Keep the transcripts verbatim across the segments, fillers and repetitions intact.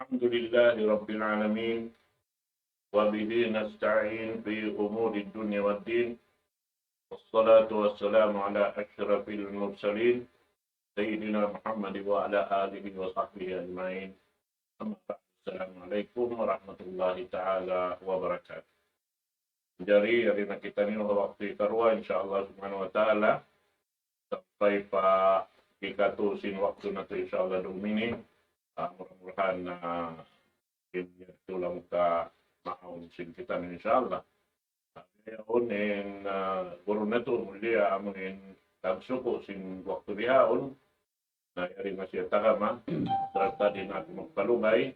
الحمد لله رب العالمين، وبه نستعين في أمور الدنيا والدين، والصلاة والسلام على أشرف المرسلين سيدنا محمد وعلى آله وصحبه أجمعين. أما بعد، السلام عليكم ورحمة الله تعالى وبركاته. Jari, yari na kitaniyu ha waktu hikaruwa, insya Allah subhanahu wa ta'ala. Sampay pa hikatu sin waktu natu', insya Allah, dum ini. Ah, mura-murahan, ah, in yadtu laung ta maawn sin kitaniyu, insya Allah. Ah, yaun in, ah, guru natu' mulia, amu in tagsuku' sin waktu bihaun. Na yari na siya tagama, sarta' di' natu' magpalugay,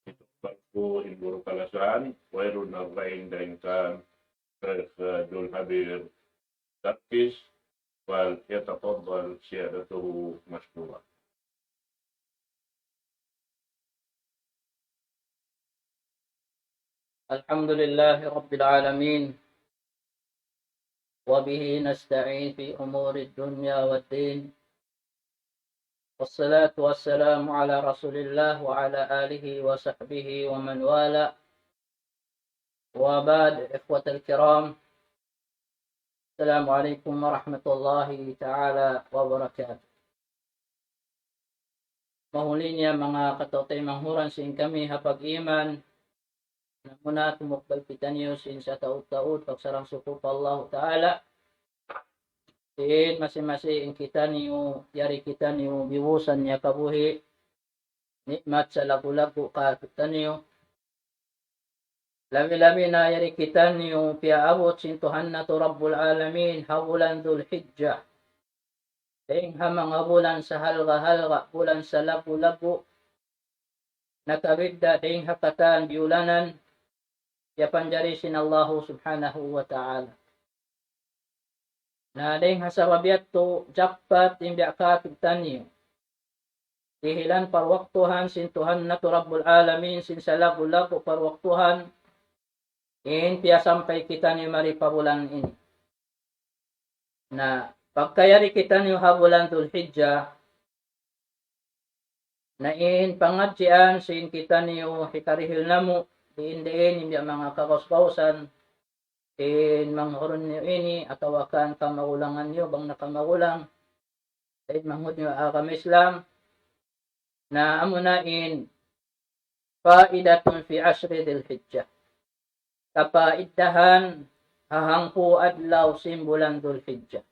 hitukbal ku in guru kalasahan, Khairun Arba'in dayn kan Sheikh, eh, Abdul Habir Tarkis, فليتفضل سيادته مشكورا. الحمد لله رب العالمين، وبه نستعين في أمور الدنيا والدين، والصلاة والسلام على رسول الله وعلى آله وصحبه ومن والاه، وبعد، إخوة الكرام، السلام عليكم ورحمة الله تعالى وبركاته. Mahuli niya manga kataymanghuran sin kami ha pag-iman, namuna tumukbal kitaniyu sin sataud-taud pagsarang-suku pa Allahu Ta'ala. Sin masi-masi in kitaniyu, yari kitaniyu biwusan niya kabuhi', ni'mat salaggu'-laggu' ka kitaniyu. Labi-labi na yari kitaniyu piyaabut sin Tuhan natu' Rabbul Alamin ha bulan Dhul Hijjah. Dayng ha manga bulan sahalga'-halga', bulan salaggu'-laggu', nakabidda' dayng ha katan biyulanan, piyapanjari sin Allahu Subhanahu wa Ta'ala. Na dayng ha sabab yadtu, jappat in biya' kakitaniyu. Dihilan parwaktuhan sin Tuhan natu' Rabbul Alamin, sin salaggu'-laggu' parwaktuhan, in piyasampay kitaniyu mari pa bulan ini. Na pagka yari kitaniyu ha bulan Dhul Hijjah, na in pangadjian sin kitaniyu hikarihil namu', diin-diin in biya' manga kagaus-gausan, in manghud niyu ini, atawa kan kamagulangan niyu, bang nakamagulang, in manghud niyu agama Islam, na amuna in فائدة في عشر ذي الحجة. Kapaidahan ha hangpu' adlaw sin bulan Dhul Hijjah.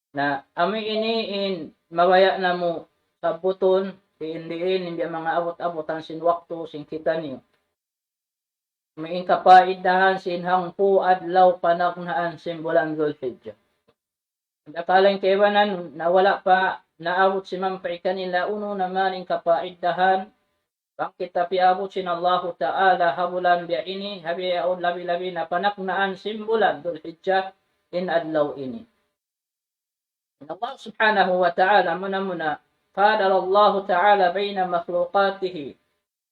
Na amu ini in mabaya' namu' sabbutun, diin-diin in biya' manga abut-abutan sin waktu sin kitaniyu. Amu in kapaidahan sin hangpu' adlaw panagnaan sin bulan Dhul Hijjah. Dakala' in kaibanan na wala' pa naabut simampay kanila unu na man in kapaidahan, bang kita piyaabut sin Allahu Ta'ala ha bulan biya' ini, ha biya' yaun labi-labi na panagnaan sin bulan Dhul Hijjah in adlaw ini. In Allah Subhanahu wa Ta'ala muna-muna, فاضل الله تعالى بين مخلوقاته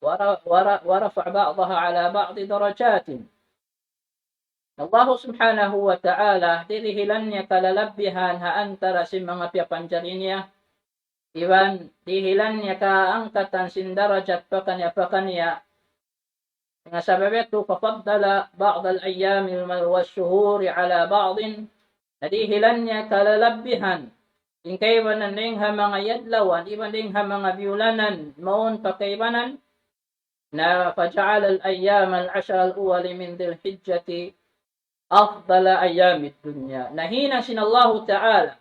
ور-، ور-، ورفع بعضها على بعض درجات. Allahu Subhanahu wa Ta'ala, dirihilan niya kalalabbihan ha antara sin manga piyapanjari niya, iban dihilan niya kaangkatan sin darajat pakaniya-pakaniya. Hangkan sabab yadtu, ففضل بعض الأيام والشهور على بعض. Na dihilan niya kalalabbihan in kaibanan dayng ha manga adlawan, iban dayng ha manga biyulanan, mawn pa kaibanan, na فجعل الأيام العشر الأول من ذي الحجة أفضل أيام الدنيا. Na hinang sin Allahu Ta'ala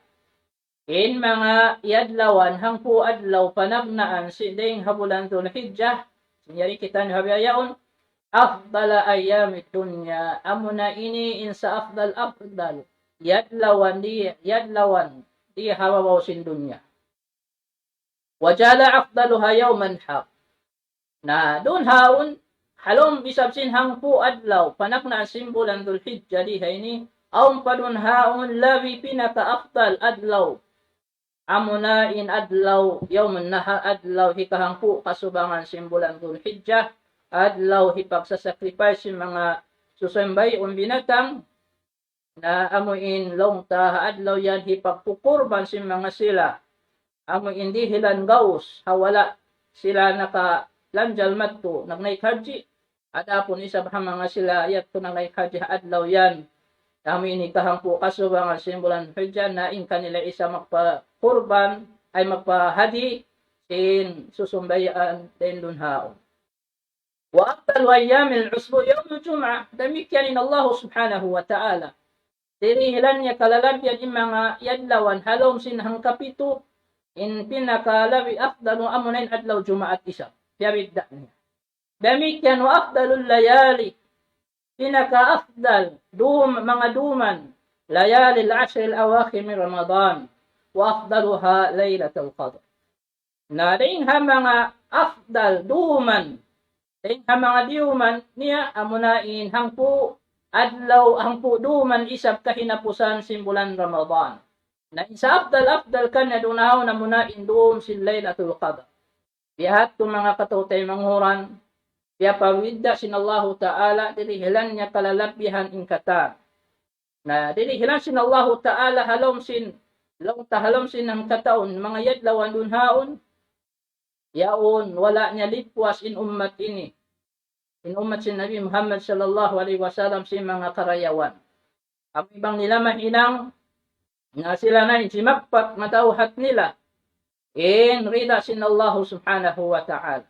in manga adlawan, hangpu' adlaw panagnaan sin dayng ha bulan Dhul Hijjah, sin yari kitaniyu ha biya' yaun, أفضل أيام الدنيا. Amuna ini in sa afdal, afdal adlawan di, adlawan di ha babaw sin dunya. وجعل أفضلها يوم النحر. Na duun ha yaun, ha lawm isab sin hangpu' adlaw panagnaan sin bulan Dhul Hijjah di ha ini, awn pa duun ha yaun labi pinaka-afdal adlaw. Amuna in adlaw Yawmun Nahar, adlaw hikahangpu' kasubangan sin bulan Dhul Hijjah, adlaw hipagsasacrifice sin manga susumbay'un binatang, na amu in laung ta ha adlaw yan hipagkukurban sin manga sila. Amu in dihilan gaus, ha wala' sila naka-, lanjal mattu, nagnaik hajji. Adapun isab ha manga sila yadtu nagnaik hajji ha adlaw yan, amu ini kahangpu' kasubangan sin bulan Hijjah, na in kanila isab magpakurban, ay magpahadi, sin susumbayaan dayn duun haun. وأفضل أيام الأسبوع يوم الجمعة. Damikkiyan in Allah subhanahu wa ta'ala. Dirihilan niya kalalabihan in manga adlawan ha lawm sin hangkapitu, in pinakalabi afdal amuna in adlaw Jumaat isab. Piyabidda' niya. Damikkiyan وأفضل الليالي. Pinaka afdal, dum-, manga duman, ليالي العشر الأواخر من رمضان. وأفضلها ليلة القدر. Na dayn ha manga afdal duman, dayn ha manga diyuman niya amuna in hangpu' adlaw, hangpu' duman isab kahinapusan sin bulan Ramadan. Na in sa afdal-afdal kaniya duun haun amuna in dum sin Laylatul Qadr. Biya' ha yadtu manga kataw-taymanghuran, piyabidda' sin Allahu Ta'ala, dirihilan niya kalalabihan in katan. Na dirihilan sin Allahu Ta'ala ha lawm sin, laung ta ha lawm sin hangkataun, manga adlawan duun haun, yaun wala' niya lipuas in ummat ini. In ummat sin Nabi Muhammad sallallahu alayhi wasallam sin manga karayawan. Amu in bang nila mahinang, na sila na in simakpak matawhat nila in rida sin Allahu subhanahu wa ta'ala.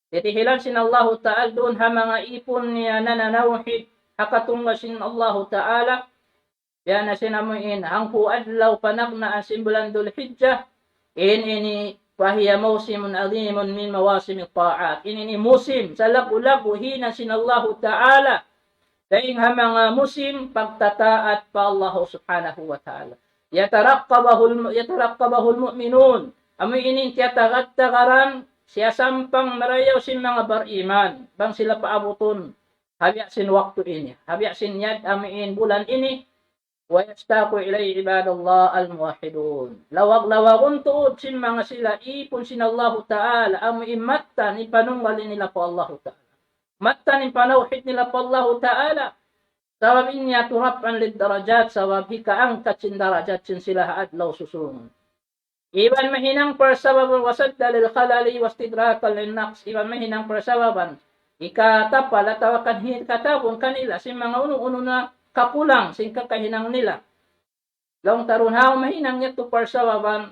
Dirihilan sin Allahu Ta'ala duun ha manga ipun niya nananawhid ha katunggal sin Allahu Ta'ala. Biya' na sin amu in hangpu' adlaw panagnaan sin bulan Dhul Hijjah. In ini فهي موسم عظيم من مواسم الطاعات. In ini musim salaggu'-laggu' hinang sin Allahu Ta'ala. Dayn ha manga musim pagtataat pa Allahu subhanahu wa ta'ala. يترقبه الم-، يترقبه المؤمنون. Amu ini tiyatagad-tagaran, siyasampang marayaw sin manga bariman, bang sila paabutun ha biya' sin waktu ini, ha biya' sin yad amu in bulan ini. ويشتاق إليه عباد الله الموحدون. Lawag-lawagun tuud sin manga sila ipun sin Allahu Ta'ala, amu in mattan in panunggal nila pa Allahu Ta'ala. Mattan in panawhid nila pa Allahu Ta'ala. Sabab in yadtu رفعا للدرجات, sabab hikaangkat sin darajat sin sila ha adlaw susūngun. Iban mahinang parsababan وسدا للخلل واستدراكا للنقص. Iban mahinang parsababan hikatapal atawa kan hikatabun kanila sin manga unu-unu na kakulang sin kakahinang nila. Laung ta duun haun mahinang yadtu parsababan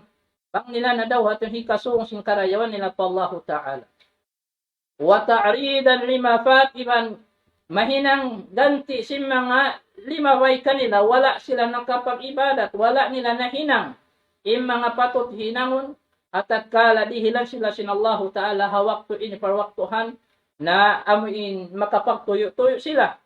bang nila nadawhat in hikasūng sin karayawan nila pa Allahu Ta'ala. وتعريضا لما فات, iban mahinang ganti' sin manga limabay kanila, wala' sila nakapag-ibadat, wala' nila nahinang in manga patut hinangun, ha tatkala dihilan sila sin Allahu Ta'ala ha waktu ini parwaktuhan, na amu in makapagtuyu'-tuyu' sila.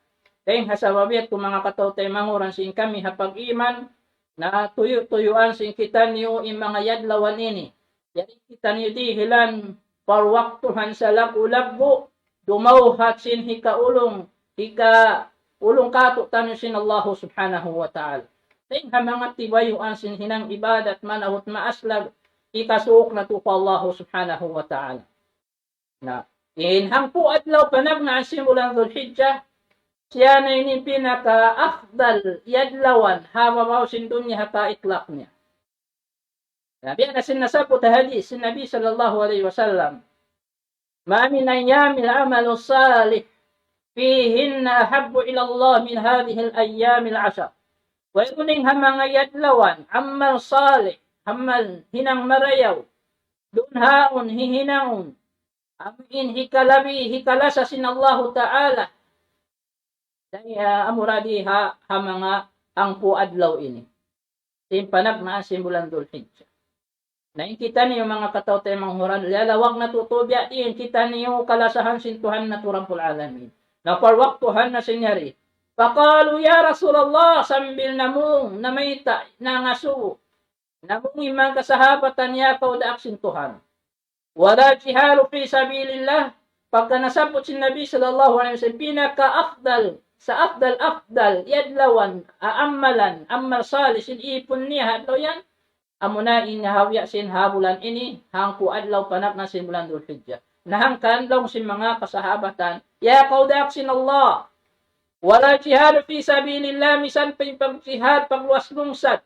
Dayn ha sabab yadtu manga kataw-taymanghuran sin kami ha pag-iman, na tuyu'-tuyuan sin kitaniyu in manga adlawan ini. Jari kitaniyu dihilan parwaktuhan salaggu'-laggu', dumawhat sin hikaulung, hikaulung kātu'niyu sin Allahu subhanahu wa ta'ala. Dayn ha manga tibayuan sin hinang ibadat manahut maaslag hikasuuk natu' pa Allahu subhanahu wa ta'ala. Na, in hangpu' adlaw panagnaan sin bulan Dhul Hijjah, siya na ini pinaka afdal adlawan ha babaw sin dunya ha kaitlak niya. Na, biya' na sin nasabbut ha hadith sin Nabi sallallahu alayhi wasallam, ما من أيام العمل الصالح فيهن أحب إلى الله من هذه الأيام العشر. Wayruun dayn ha manga adlawan, amal salih, amal hinang marayaw, duun haun hihinangun, amu in hikalabi, hikalasa sin Allahu Ta'ala. Dayn, ah, amura di ha, ha manga hangpu' adlaw ini. Sin panagnaan sin bulan Dhul Hijjah. Na in kitaniyu manga kataw-taymanghuran, liyalawag natu' tuud biya' diin kitaniyu kalasahan sin Tuhan natu' Rabbul Alamin. Na parwaktuhan na sin yari. فقالوا يا رسول الله, sambil namung, namayta', nangasubu. Namung in manga kasahabatan, ya kaw daak sin Tuhan. ولا جهاد في سبيل الله, pagka nasabbut sin Nabi sallallahu alayhi wasallam, pinaka afdal, sa afdal-afdal, adlawan, a-, amalan, amal salih, sin ipun niya ha adlaw yan, amuna in ha biya' sin ha bulan ini, hangpu' adlaw panagnaan sin bulan Dhul Hijjah. Na hangkan laung sin manga kasahabatan, ya kaw daak sin Allah, ولا جهاد في سبيل الله, misan pa in pagjihad, pagluwas lungsad,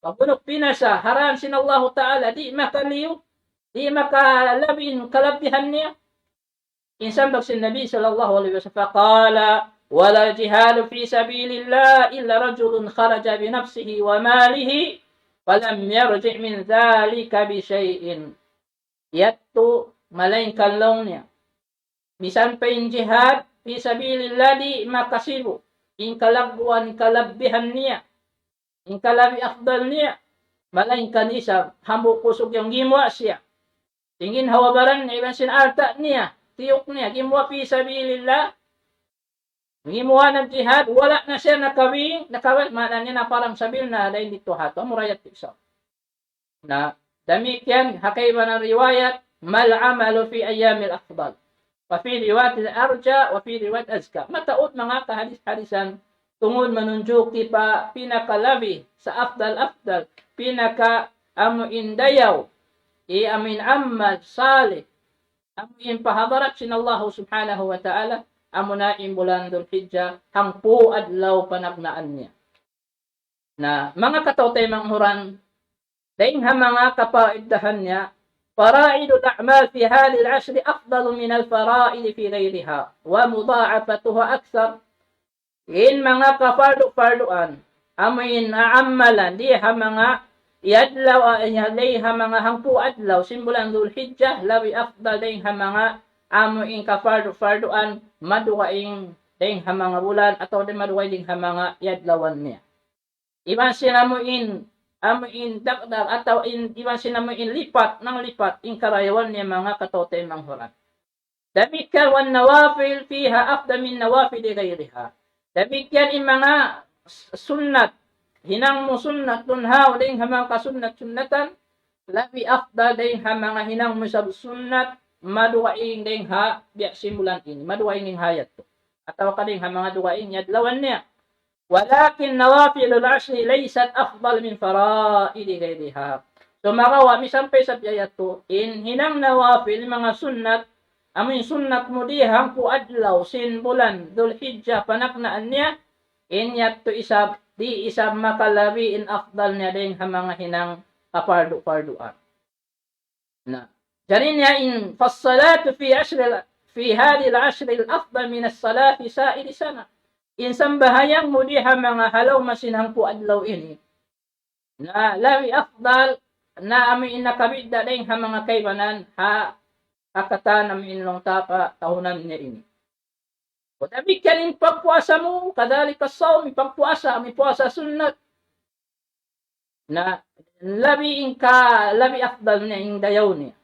pagbunuk binasa, ha dān sin Allahu Ta'ala, di' makaliyu, di' makalabi in kalabihan niya. In sambag sin Nabi sallallahu alayhi wasallam, فقال: ولا جهاد في سبيل الله إلا رجل خرج بنفسه وماله فلم يرجع من ذلك بشيء. Yadtu, malaingkan laung niya. Misan pa in jihad, fi sabilillah, di' makasibu'. In kalagguan, kalabbihan niya. In kalabi afdal niya. Malaingkan isab, hambuuk kusug yan gimuwa' siya. Tingin hawa baran niya, iban sin alta' niya. Tiyuk niya, gimuwa' fi sabilillah. Gimuwa' na jihad, wala' na siya nakawing, nakawing, maana niya naparang sabil na dayn didtu ha yadtu. Amura yadtu isab. Na, damikkiyan ha kaibanan riwayat, ما العمل في أيام الأفضل؟ وفي رواية أرجى، وفي رواية أزكى. Mataud manga kahadis-hadisan, tungud manunjuki pa pinakalabi sa afdal-afdal, pinaka amu in dayaw, i amu in amal salih, amu in pa hadarat sin Allah subhanahu wa ta'ala, amuna in bulan Dhul Hijjah, hangpu' adlaw panagnaan niya. Na, manga kataw-taymanghuran, dayn ha manga kapaidahan niya, فرائض الأعمال في هذه العشر أفضل من الفرائض في غيرها، ومضاعفتها أكثر. In manga kapardu-parduan, amu in aamalan, di ha manga adlaw, ah, di ha manga hangpu' adlaw, sin bulan Dhul Hijjah, labi afdal dayn ha manga, amu in kapardu-parduan, madugaing dayn ha manga bulan, atawa di' madugaing dayn ha manga adlawan niya. Iban sin amu in, amu in dagdag atawa in, iban sin amu in lipat, nanglipat, in karayawan niya manga kataw-taymanghuran. Damikkiyan والنوافل فيها أفضل من نوافل غيرها. Damikkiyan in manga s-, sunnat, hinang mu sunnat, dunhaw, dayn ha manga kasunnat-sunnatan, labi afdal dayn ha manga hinang mu isab sunnat, madugaing dayn ha biya' sin bulan ini, madugaing dayn ha yadtu. Atawa ka dayn ha manga dugaing adlawan niya. ولكن نوافل العشر ليست أفضل من فرائض غيرها. Sumagawa', misan pa isab yadtu, in hinang nawafil, manga sunnat, amu in sunnat mu di hangpu' adlaw sin bulan Dhul Hijjah panagnaan niya, in yadtu isab, di' isab makalabi in afdal niya dayn ha manga hinang kapardu-parduan. Na, jari niya in, فالصلاة في عشر ال-، في هذه العشر أفضل من الصلاة في سائر السنة. In sambahayang mu di ha manga halawm sin hangpu' adlaw ini. Na, labi afdal, na amu in nakabidda' dayn ha manga kaibanan, ha, ha katan amu in laung ta pa tahunan niya ini. Damikkiyan in pagpuasa mu, كذلك الصوم, in pagpuasa, amu in puasa sunnat. Na, labi in ka, labi afdal niya, in dayaw niya.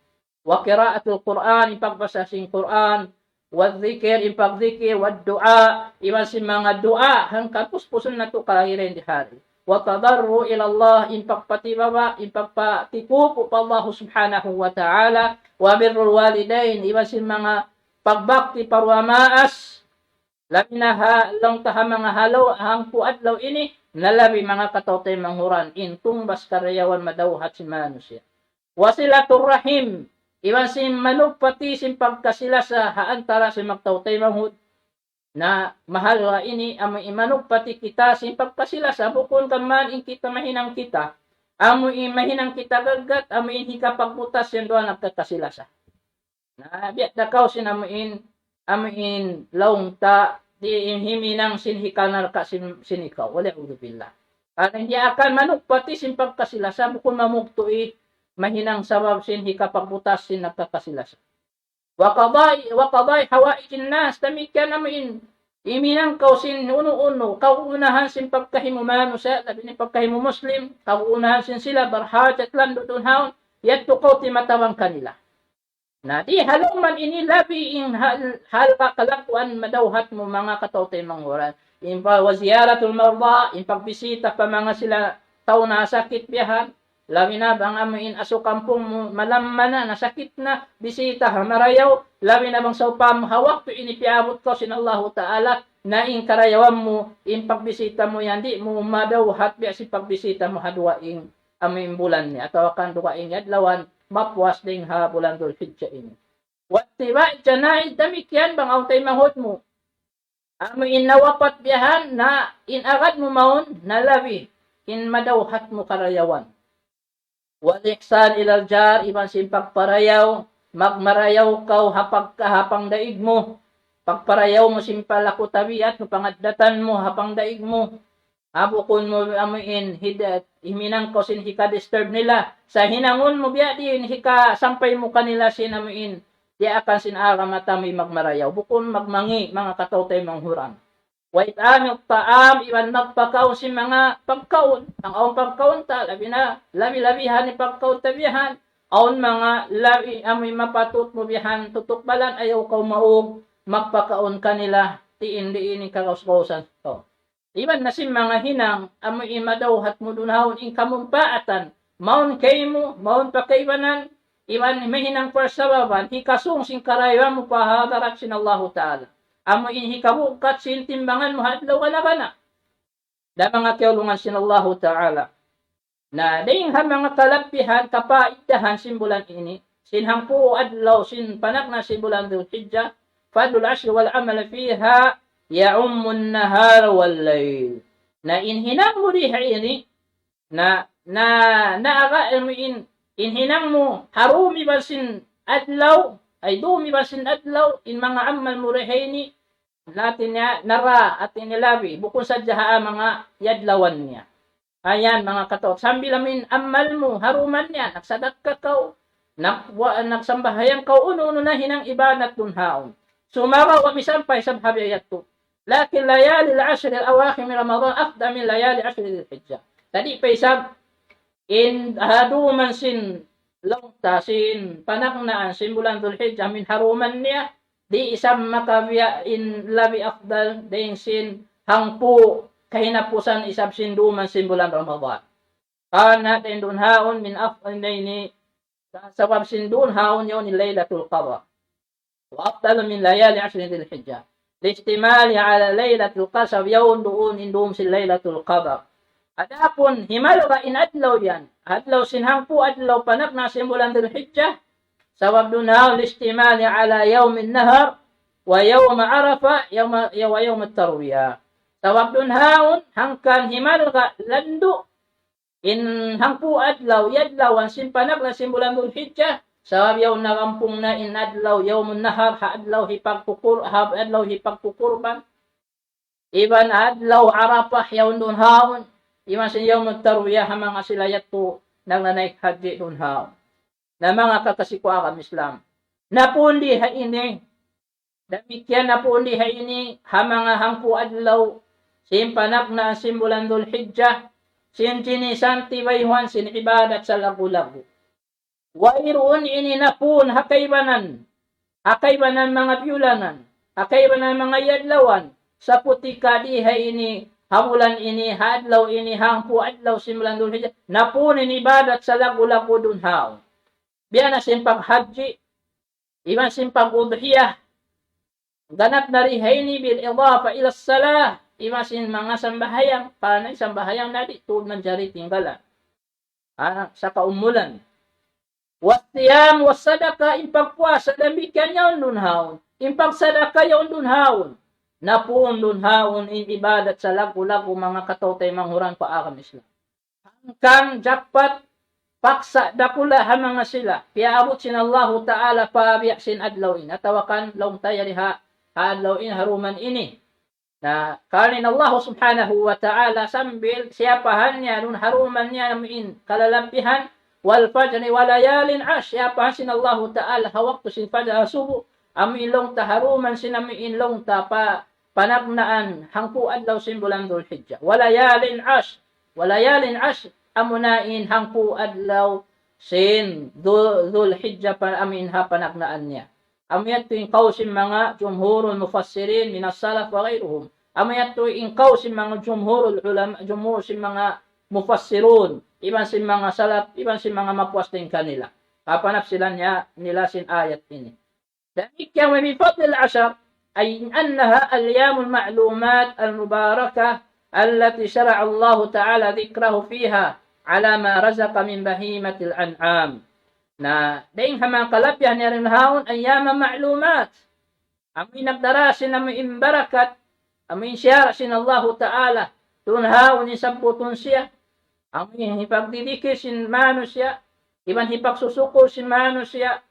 وقراءة القرآن, in pagbasa sin Qur'an, والذكر, in pagdikir, والدعاء, iban sin manga duwaa, hangkan puspusun natu' kalagiran di hari. والتضرع إلى الله, in pagpatibaba, in pagpatikupu pa Allah subhanahu wa ta'ala, وبر الوالدين, iban sin manga pagbakti pa duwa maas, labi na ha, laung ta ha manga halaw, hangpu' adlaw ini, na labi manga kataw-taymanghuran, in tungbas karayawan madawhat sin manusiya'. وصلة الرحم, iban sin manugpati sin pagkasi-lasa ha antara sin magtaw-taymanghud. Na mahal ra ini, amu in manugpati kita sin pagkasi-lasa, bukun kaman in kita mahinang kita. Amu in mahinang kita gaggat, amu in hikapagbutas sin duwa nagkakasi-lasa. Na, biya' da kaw sin amu in, amu in laung ta, di' in himinang sin hikanal ka sin, sin ikaw. والعياذ بالله. Karna' di' akan manugpati sin pagkasi-lasa, bukun mamugtu' i mahinang sabab sin hikapagbutas sin nagkakasi-lasa. وقضاء، وقضاء حوائج الناس, damikkiyan amu in, himinang kaw sin unu-unu, kagunahan sin pagkahi mu manusiya', labi na in pagkahi mu Muslim, kagunahan sin sila, barhajat landu' duun haun, yadtu kaw timatabang kanila. Na, di ha lawm ini labi in hal-, halga' kalagguan madawhat mu manga kataw-taymanghuran. In pa, وزيارة المرضى, in pagbisita pa manga sila tau nasakit biya' ha yan. Labi na bang amu in asu kampung mu malamma na, nasakit na, bisita ha marayaw. Labi na bang sawpama ha waktu ini piyaabut kaw sin Allahu Ta'ala, na in karayawan mu, in pagbisita mu yan, di' mu madawhat biya' sin pagbisita mu ha dugaing amu in bulan ini, atawa kan dugaing adlawan, mapuas dayn ha bulan Dhul Hijjah ini. واتباع الجنائز, damikkiyan bang awn taymanghud mu. Amu in nawapat biya' ha yan, na in agad mu mawn, na labi in madawhat mu karayawan. والإحسان إلى الجار, iban sin pagparayaw magmarayaw kaw ha pagka-, ha pangdaig mu, pagparayaw mu sin palaku tabiat mu, pangaddatan mu, ha pangdaig mu, ha bukun mu amuin hida-, himinang kaw sin hika-disturb nila, sa' hinangun mu biya' diin hikasampay mu kanila sin amuin, diyaakan sin agama ta amuin magmarayaw, bukun magmangi', manga kataw-taymanghuran. وإطعام الطعام, iban magpakaun sin manga pagkaun. Bang awn pagkaun ta, labi na, labi-labihan in pagkaun ta biya' yan. Awn manga labi, amuin mapatut mu biya' yan, tutukbalan, ayaw kaw maug, magpakaun kanila, diin-diin in kagaus-gausan. Oh. Iban na sin manga hinang, amuin madawhat mu duun haun in kamumpaatan, mawn kaymu, mawn pa kaibanan, iban mahinang parsababan, hikasūng sin karayawan mu pa hadarat sin Allahu Ta'ala. Amuin hikabugkat sin timbangan mu ha adlaw gana-gana. Na manga kiyaulungan sin Allahu Ta'ala. Na dayn ha manga kalabihan, kapaidahan sin bulan ini, sin hangpu' adlaw sin panagnaan sin bulan Dhul Hijjah, فضل العشر والعمل فيها يعم النهار والليل. Na in hinang mu di ha ini, na, na, na aga ilmu in, in hinang mu, ha dūm iban sin adlaw, ay dūm iban sin adlaw, in manga amal mu di ha ini, hāti niya, nara, hāti niya labi, bukun sadja ha manga adlawan niya. Ayan, manga kataw-, sambil amuin amal mu, ha dūman niya, nagsadakka kaw, nag-, wa-, nagsambahayang kaw, unu-unu na hinang ibadat duun haun. Sumagawa' misan pa isab ha biya' yadtu. لكن ليالي العشر الأواخر من رمضان أفضل من ليالي عشر ذي الحجة. Di' pa isab in ha dūman sin laung ta sin panagnaan sin bulan Dhul Hijjah amuin ha dūman niya, di' isab makabiya' in labi afdal dayn sin hangpu' kahinapusan isab sin dūman sin bulan Ramadan. Karna' dayn duun haun min af-, dayn ini, sabab sin duun haun yaun in Laylatul Qadr. وأفضل من ليالي عشر ذي الحجة. لاشتمالها على ليلة القدر, sabab yaun duun in dūm sin Laylatul Qadr. Adapun himalga' in adlaw yan, adlaw sin hangpu' adlaw panagnaan sin bulan Dhul Hijjah, sabab duun haun لاشتمالها على يوم النحر ويوم عرفة يوم، ويوم التروية. Sabab duun haun hangkan himalga' landu' in hangpu' adlaw, adlawan sin panagnaan sin bulan Dhul Hijjah, sabab yaun nagampung na in adlaw Yawmun Nahar, ha adlaw hipagkukur-, ha adlaw hipagkukurban. Iban adlaw Arafah yaun duun haun, iban sin Yawmut Tarwiyah ha manga sila yadtu nagnanaik hajji duun haun. Na manga kakasi ku agama Islam. Na pundi ha ini, damikkiyan na pundi ha ini, ha manga hangpu' adlaw, sin panagnaan sin bulan Dhul Hijjah, sin jinisan tibayhuan sin ibadat salaggu'-laggu'. Wayruun ini na pun ha kaibanan, ha kaibanan manga biyulanan, ha kaibanan manga adlawan, saputi ka di ha ini, ha bulan ini, ha adlaw ini, hangpu' adlaw sin bulan Dhul Hijjah, na pun in ibadat salaggu'-laggu' duun haun. Biya' na sin paghajji, iban sin pag-udhiyah, ganap na di ha ini بالإضافة إلى الصلاة, iban sin manga sambahayang, karna' in sambahayang na di' tuud manjari tinggalan. Ah, sa kaumulan. والصيام والصدقة, in pagpuasa damikkiyan yaun duun haun. In pagsadaka yaun duun haun. Na pun duun haun in ibadat salaggu'-laggu' manga kataw-taymanghuran pa agama Islam. Hangkan japat paksa dakula' ha manga sila. Piyaabut sin Allahu Ta'ala pa biya' sin adlaw ini. Atawa kan laung ta yari ha, ha adlaw ini, ha dūman ini. Na, karna' in Allah Subhanahu wa Ta'ala sambil siyapahan niya duun ha dūman niya amuin kalalabihan, والفجر وليال عشر, siyapahan sin Allahu Ta'ala ha waktu sin fajar, ha subu, amuin laung ta ha dūman sin amuin laung ta pa panagnaan hangpu' adlaw sin bulan Dhul Hijjah. وليال عشر, وليال عشر, amuna in hangpu' adlaw sin Dhul, Dhul Hijjah pa amuin ha panagnaan niya. Amu yadtu in kawl sin manga jumhurul mufassirin minas salaf wa ghayruhum. Amu yadtu in kawl sin manga jumhurul ulama, jumhur sin manga mufassirun, iban sin manga salaf, iban sin manga mapuas dayn kanila. Kapanapsilan niya, nila sin ayat ini. Damikkiyan ومن فضل العشر أي أنها الأيام المعلومات المباركة التي شرع الله تعالى ذكره فيها على ما رزق من بهيمة الأنعام. Na, dayn ha manga kalabihan niya duun haun, أيام معلومات. Amu in nagdara sin amu in barakat, amu in siyara' sin Allahu Ta'ala, duun haun in sabbutun siya, amu in hipagdidikir sin manusiya', iban hipagsusukur sin manusiya',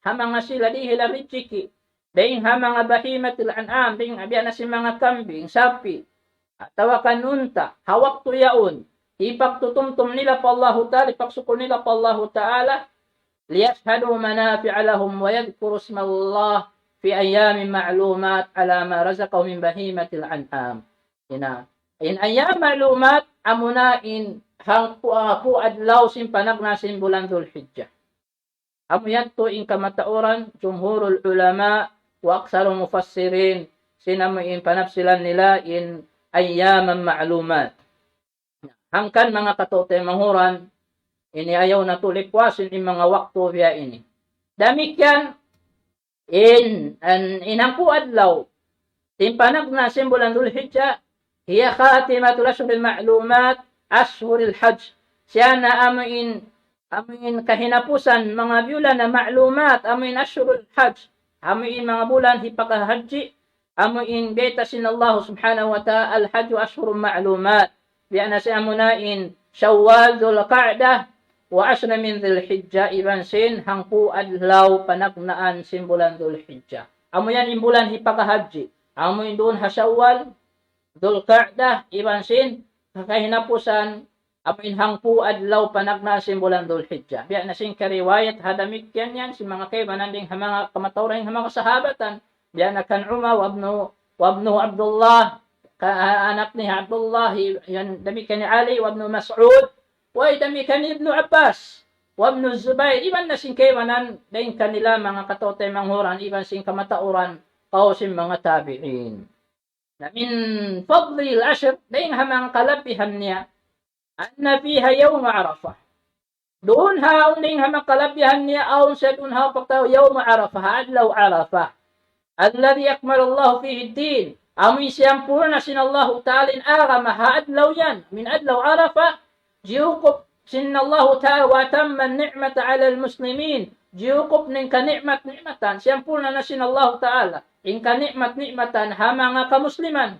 ha manga sila dihil ha rijiki, dayn ha manga bahimatil an'am, dayn ha biya' na sin manga kambing, sapi', atawa kan unta', ha waktu yaun, hipagtutumtum nila pa Allahu Ta'ala, hipagsukul nila pa Allahu Ta'ala, ليشهدوا منافع لهم ويذكروا اسم الله في أيام معلومات على ما رزقهم من بهيمة الأنعام. Ina, in ayyam ma'lumat, amuna in hangpu', hangpu' adlaw sin panagnaan sin bulan Dhul Hijjah. Amu yadtu in kamatauran, jumhurul ulama, wa aksarul mufassirin, sin amu in panapsilan nila in ayyaman ma'lumat. Hangkan manga kataw-taymanghuran, ini ayaw natu' lipwasin in manga waktu biya' ini. Damikkiyan, in, in, in hangpu' adlaw, sin panagnaan sin bulan Dhul Hijjah, هي خاتمة الأشهر المعلومات أشهر الحج. Siya na amu in, amu in kahinapusan manga bulan na ma'lumat, amu in ashhurul hajj, amu in manga bulan hipakahajji, amu in bayta' sin Allah subhanahu wa ta'ala, الحج أشهر معلومات. Biya' na sin amuna in Shawwal, Dhul Qa'dah, wa ashra min Dhul Hijjah, iban sin hangpu' adlaw panagnaan sin bulan Dhul Hijjah. Amu yan in bulan hipakahajji. Amu in duun ha Shawwal, Dhul Qa'dah, iban sin kahinapusan, amu in hangpu' adlaw panagnaan sin bulan Dhul Hijjah. Biya' na sin kariwayat ha damikkiyan yan, sin manga kaibanan dayn ha manga kamatauran ha manga sahabatan. Biya' na kan Umar wa ibnu, wa ibnu Abdullah, ka, anak niya Abdullah, yan damikkiyan hi Ali wa ibnu Mas'ud, wa damikkiyan hi Ibnu Abbas, wa ibnu Zubair, iban na sin kaibanan dayn kanila manga kataw-taymanghuran, iban sin kamatauran, kaw sin manga tabi'in. Na من فضل العشر, dayn ha manga kalabihan niya, أن فيها يوم عرفة. Duun ha awn dayn ha manga kalabihan niya, awn siya duun ha pagtawagun Yawm Arafah, ha adlaw Arafah. الذي أكمل الله فيه الدين. Amu in siyampurna' sin Allahu Ta'ala in agama ha adlaw yan. Amu in adlaw Arafah, jiyukup sin Allahu Ta'ala, وأتم النعمة على المسلمين. Jiyukup niya in kani'mat-ni'matan, siyampurna' na sin Allahu Ta'ala in kani'mat-ni'matan ha manga kamusliman.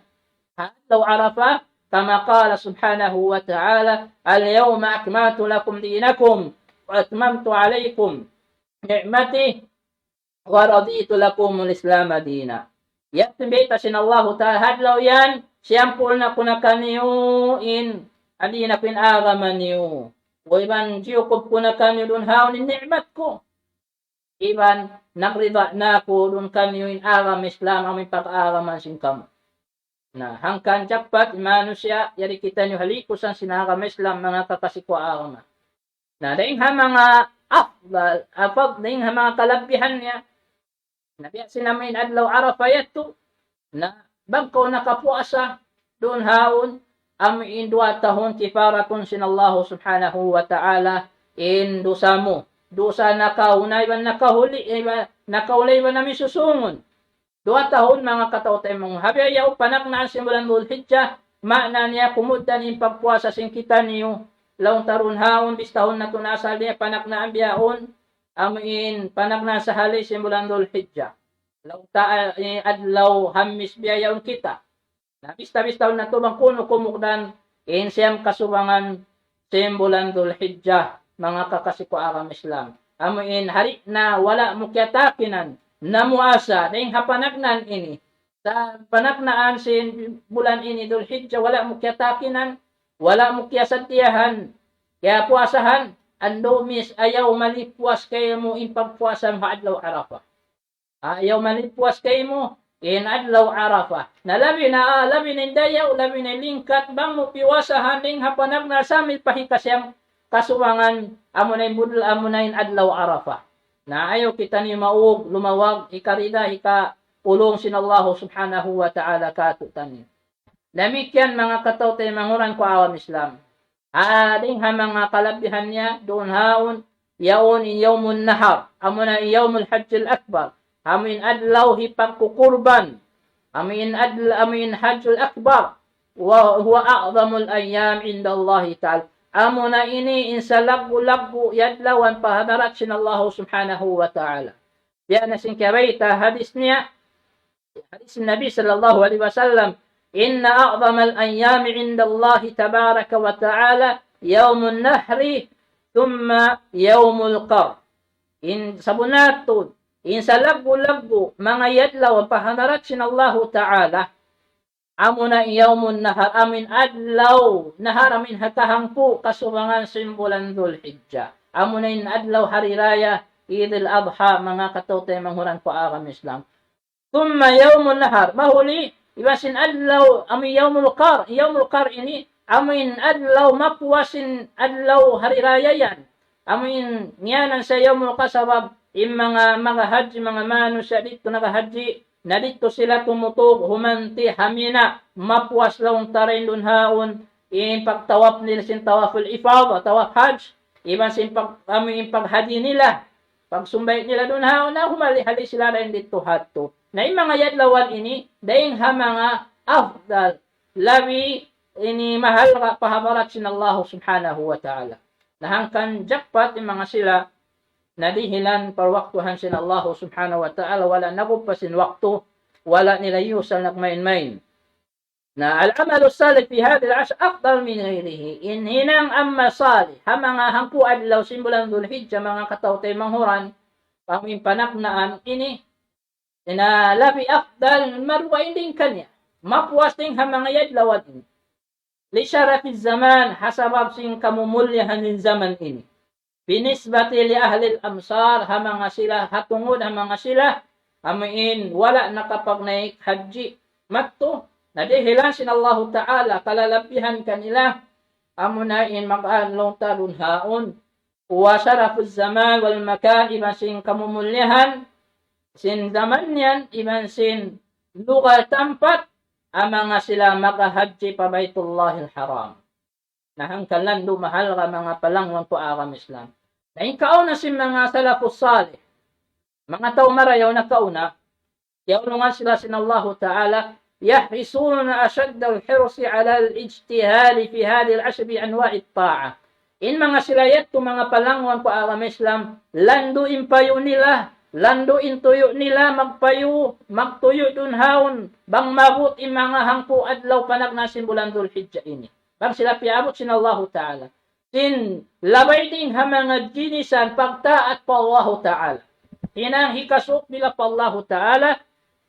Ha adlaw Arafah, كما قال سبحانه وتعالى: اليوم أكملت لكم دينكم وأتممت عليكم نعمتي ورضيت لكم الإسلام دينا. Yadtu in bayta' sin Allahu Ta'ala, ha adlaw yan, siyampurna' ku na kaniyu in, in dinaku, in agama niyu. Iban jiyukup ku na kaniyu duun ha awn in ni'mat ku. Iban nagrida na aku duun kaniyu in agama Islam, amu in pag-agama sin kamu. Na, hangkan japat in manusiya', yari kitaniyu ha likusan sin agama Islam, manga kakasi ku agama. Na, dayn ha manga afdal, afdal, dayn ha manga kalabihan niya. Na, biya' sin amu in adlaw Arafah yadtu. Na, bang kaw nakapuasa, duun ha awn, amu in duwa tahun kifaratun sin Allahu subhanahu wa ta'ala in dusa mu. Dusa nakauna iban nakahuli, iban nakauna iban amu in susungun. Duwa tahun, manga kataw-taymanghuran. Ha bihaun panagnaan sin bulan Dhul Hijjah, maana niya kumugdan in pagpuasa sin kitaniyu, laung ta duun ha awn, bistahun natu' na asal niya panagnaan bihaun, amu in panagnaan sahali sin bulan Dhul Hijjah. Laung ta, eh, adlaw Hamis bihaun kita. Na bista-bistahun natu' bang kunu' kumugdan in siyam kasubangan sin bulan Dhul Hijjah, manga kakasi ku agama Islam. Amu in hari na wala' mu kiyatakinan, namuasa, dayn ha panagnaan ini. Sa panagnaan sin bulan ini Dhul Hijjah, wala' mu kiyatakinan, wala' mu kiyasaddiyahan, kiyapuasahan, andu' mis ayaw malipwas kaymu in pagpuasa ha adlaw Arafah. Ayaw malipwas kaymu in adlaw Arafah. Na labi na, ah, labi na in dayaw, labi na in lingkat, bang mu piwasahan dayn ha panagnaan sambil pa hikasiyam kasubangan, amu na in budul, amu na in adlaw Arafah. Na ayaw kitaniyu maug, lumawag, hikarida, hikaulung sin Allahu subhanahu wa ta'ala kātu'niyu. Damikkiyan manga kataw-taymanghuran ku agama Islam. Ha, dayn ha manga kalabihan niya, duun ha awn, yaun in Yawmun Nahar, amu na in Yawmul Hajjil Akbar, amu in adlaw hipagkukurban, amu in adl-, amu in Hajjul Akbar, وهو أعظم الأيام عند الله تعالى. Amu na ini in salaggu'-laggu' adlaw pa hadarat sin Allahu subhanahu wa ta'ala. Biya' na sin kiyabayta' hadis niya, hadis Nabi sallallahu alayhi wasallam, إن أعظم الأيام عند الله تبارك وتعالى يوم النحر ثم يوم القر. In sabunnal tuud, in salaggu'-laggu' manga adlaw pa hadarat sin Allahu Ta'ala, amuna yawmun nahar, amuin adlaw nahar, amuin ha kahangpu' kasubangan sin bulan Dhul Hijjah. Amuna in adlaw hari raya Eid al-Adha, manga kataymanghuran ku ha agama Islam. Thumma yawmun nahar, mahuli, iban sin adlaw, amuin yawmul qarr, yawmul qarr ini, amuin adlaw mapuas sin adlaw hari raya yan. Amuin ngiyanan sa yawmul qarr sabab, in manga, manga hajji, manga manusiya' didtu naghahajji, na didtu sila tumutug, humanti ha Mina, mapuas laung ta dayn duun haun, in pagtawaf nila sin tawaful ifada, tawaf hajj, iban sin pag, amuin paghajji nila, pagsumbay nila duun haun, na humali-hali sila dayn didtu hadtu. Na in manga adlaw ini, dayn ha manga afdal, labi ini mahalga' pa hadarat sin Allah subhanahu wa ta'ala. Na hangkan jackpot in manga sila, na dihilan parwaktuhan sin Allah subhanahu wa ta'ala, wala' naguppas in waktu, wala' nila iyusal nagmain-main. Na al-amalu salih fi hadhil ashr afdal min ghayrihi. In hinang amal salih, ha manga hangpu' adlaw sin bulan Dhul Hijjah, manga kataymanghuran, amuin panagnaan ini, na labi afdal, maruwa in dayn kaniya. Mapuas dayn ha manga adlaw ini. Li sharafiz zaman, ha sabab sin kamumulliyahan sin zaman ini. Binisbati li ahlil amsar, ha manga sila, ha tungud ha manga sila, amuin wala' nakapagnaik hajji. Madtu, na dihilan sin Allahu Ta'ala, kalalabihan kanila, amuna in mag-along talun haun. Wa sharafuz zaman wal makan, iban sin kamumulliyahan sin zaman yan, iban sin lugal tampat, ha manga sila maghahajji pa Baytullahil Haram. Na hangkan landu' mahalga' manga palangwan ku ha agama Islam. Na in kauna sin manga salafus salih, manga tau marayaw nakauna, kiyaulungan sila sin Allahu Ta'ala, يحرصون أشد الحرص على الاجتهاد في هذه العشر بأنواع الطاعة. In manga sila yadtu manga palangwan ku ha agama Islam, landu' in payu' nila, landu' in tuyu' nila, magpayu', magtuyu' duun haun, bang maabut in manga hangpu' adlaw panagnaan sin bulan Dhul Hijjah ini. Bang sila piyaabut sin Allahu Ta'ala. Sin labay dayn ha manga ginisan pagtaat pa Allahu Ta'ala. Hinang hikasuk nila pa Allahu Ta'ala,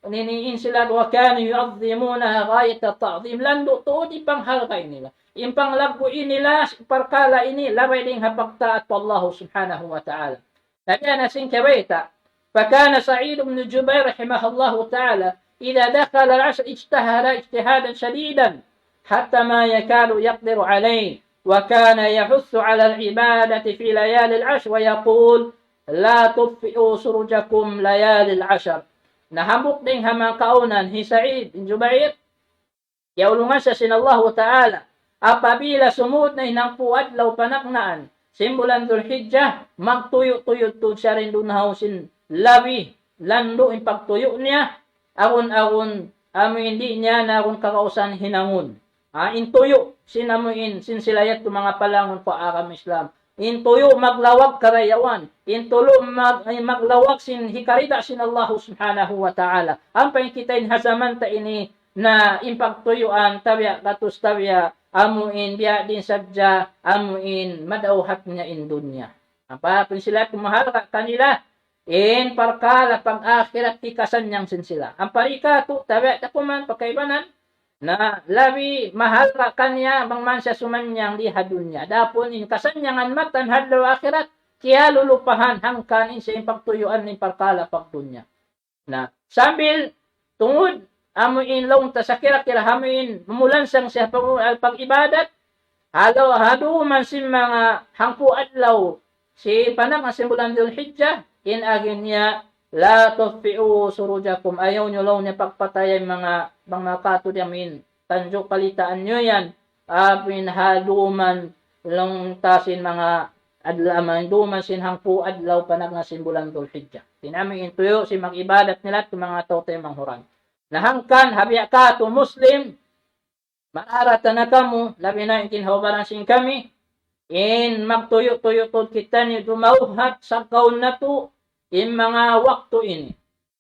ini in sila وكانوا يعظمونها غاية التعظيم. Landu' tuud in panghalga' nila. In panglaggu' nila, parkala' ini, labay dayn ha pagtaat pa Allahu subhanahu wa ta'ala. Na biya' na sin kiyabayta', فكان سعيد بن جبير رحمه الله تعالى إذا دخل العشر اجتهد اجتهادا شديدا حتى ما يكاد يقدر عليه، وكان يحث على العبادة في ليالي العشر ويقول: لا تطفئوا سرجكم ليالي العشر. Na hambuuk dayn ha manga kaunan hi Sa'id bin Jubair, kiyaulungan siya sin Allahu Ta'ala. Apabila sumud na in hangpu' adlaw panagnaan sin bulan Dhul Hijjah, magtuyu'-tuyu' tuud siya dayn duun ha sin labi landu' in pagtuyu' niya, agun-agun amu in di' niya na agun kagausan hinangun. Ha, in tuyu' sin amu in, sin sila yadtu manga palangwan ku ha agama Islam. In tuyu' maglawag karayawan. In tuyu' mag-, in maglawag sin hikarida' sin Allahu subhanahu wa ta'ala. Ampa in kita in ha jaman ta ini na in pagtuyuan tabiya' gatus tabiya' amu in biya' diin sadja amu in madawhat niya in dunya. Ampa pin sila kumahalga' kanila in parkala' pag-akhirat hikasannyang sin sila. Ampa di' katu' tabiya' ta kuman pakaibanan na labi mahalga' kaniya bang man siya sumannyang di ha dunya. Adapun in kasannyangan matan ha adlaw akhirat, kiyalulupahan hangkan in siya in pagtuyuan in parkala' pagdunya. Na, sambil tungud, amu in laung ta sa kira-kira amu in mamulansang siya pag-, pag-ibadat, halaw, ha duman sin manga hangpu' adlaw, sin panagnaan sin bulan Dhul Hijjah, in agi niya, لا تطفئوا سرجكم, ayaw niyu laung niya pagpataya in manga, manga katu' diyamin, tanju' palitaan niyu yan, apin ha duman laung ta sin manga adlaw, amu in duman sin hangpu' adlaw panagnaan sin bulan Dhul Hijjah. Sin amu in tuyu' sin mag-ibadat nila yadtu manga tau taymanghuran. Na hangkan ha biya' katu' Muslim, mararata na kamu, labi na in ginhawa-baran sin kami, in magtuyu'-tuyu' tuud kitaniyu dumawhat saggaw natu' in manga waktu ini.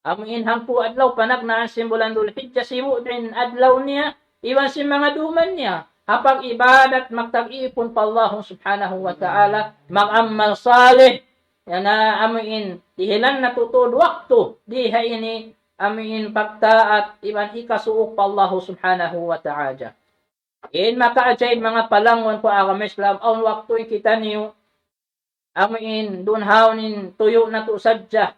Amu in hangpu' adlaw panagnaan sin bulan Dhul Hijjah, sibu' da in adlaw niya, iban sin manga duman niya. Ha pag-ibadat, magtag-ipun pa Allah subhanahu wa ta'ala, mag-amal salih, Yan na amuin dihilan natu' tuud waktu, di ha ini amuin pagtaat iban hikasuuk pa Allahu Subhanahu wa Ta'ala. In makaajaib manga palangwan ku agama Islam, awn waktu in kitaniyu, amuin dunhaun in tuyu' natu' sadja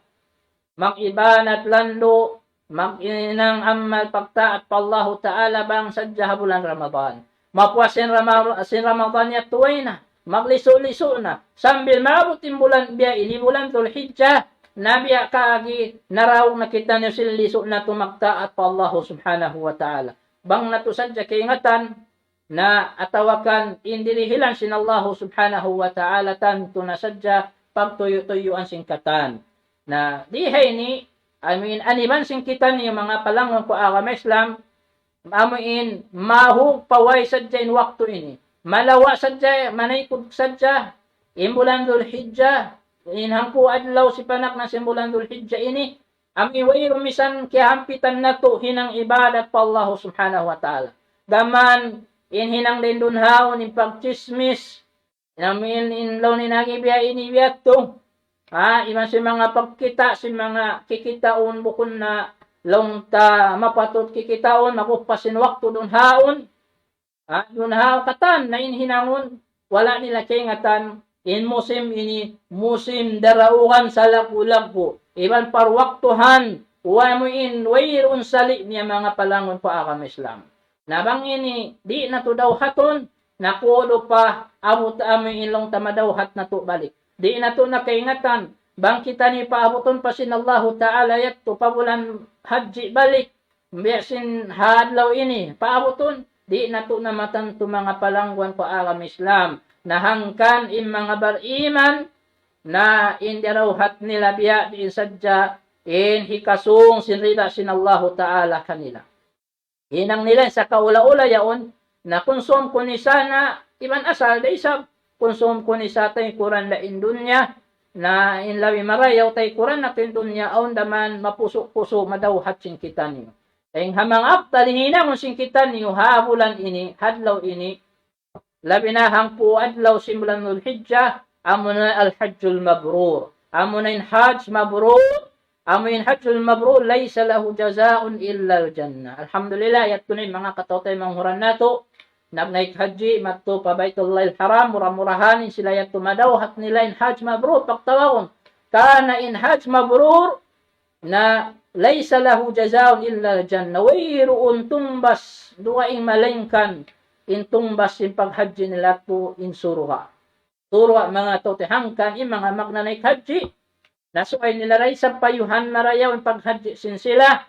mag-ibadat landu', mag-, hinang amal pagtaat pa Allahu Ta'ala bang sadja ha bulan Ramadan. Mapuas sin Rama-, sin Ramadan yadtu way na, maglisu'-lisu' na, sambil maabut in bulan biya' ini, bulan Dhul Hijjah, na biya' kaagi naraug na kitaniyu sin lisu' natu' magtaat pa Allahu Subhanahu wa Ta'ala. Bang natu' sadja kaingatan, na atawa kan in dihilan sin Allahu Subhanahu wa Ta'ala tantu na sadja pagtuyu'-tuyuan sin katan. Na di ha ini, amuin aniban sin kitaniyu manga palangwan ku agama Islam, amuin mahug pa way sadja in waktu ini. Malawa' sadja, manaykud sadja, in bulan Dhul Hijjah, in hangpu' adlaw sipanak na sin bulan Dhul Hijjah ini, amuin wayruun misan kiyahampitan natu' hinang ibadat pa Allahu Subhanahu wa Ta'ala. Gām in hinang dayn dunhaun, in pagchismis, amuin in laung niya biya' ini biya' yadtu. Ha, iban sin manga pagkita', sin manga kikitaun bukun na laung ta mapatut kikitaun, mag-upas sin waktu dunhaun. Ha, dunhaun katan na in hinangun, wala' nila kaingatan, in musim ini, musim daraugan salaggu'-laggu'. Iban parwaktuhan, wa mu in wayruun sali' niya manga palangwan ku agama Islam. Na bang ini, di' natu' dawhatun, na kudu pa abut amu in laung ta madawhat natu' balik. Di' natu' na kaingatan, bang kitaniyu paabutun pa sin Allahu Ta'ala yadtu pa bulan Hajji balik, biya' sin ha adlaw ini, paabutun, di' natu' na matantu manga palangwan ku agama Islam. Na hangkan in manga bariman, na in diyawhat nila biya' diin sadja, in hikasung sin rida sin Allahu Ta'ala kanila. Hinang nila sa kaula-ula yaun, na kunsum ku ni sana, iban asal da isab, kunsum ku ni sa taykuran da in dunya, na in labi marayaw taykuran na in dunya, awn da man mapusu'-pusu' madawhat sin kitaniyu. Dayn ha manga afdal hinangun sin kitaniyu, ha bulan ini, ha adlaw ini, labi na hangpu' adlaw sin bulan Dhul Hijjah, amuna al-Hajjul Mabrur. Amuna in Hajj Mabrur, amu in Hajjul Mabrur, ليس له جزاء إلا الجنة. Alhamdulillah, yadtu na in manga kataw-taymanghuran natu', nagnaik hajji, madtu pa Baytullahil Haram, mura-murahan in sila yadtu madawhat nila in Hajj Mabrur, pagtawagun. Karna' in Hajj Mabrur, na ليس له جزاء إلا الجنة. Wayruun tungbas dugaing malaingkan in tungbas sin paghajji nila yadtu in surga'. Surga' manga tau ti hangkan in manga magnanaik hajji. Na subay nila da isab payuhan marayaw in paghajji sin sila.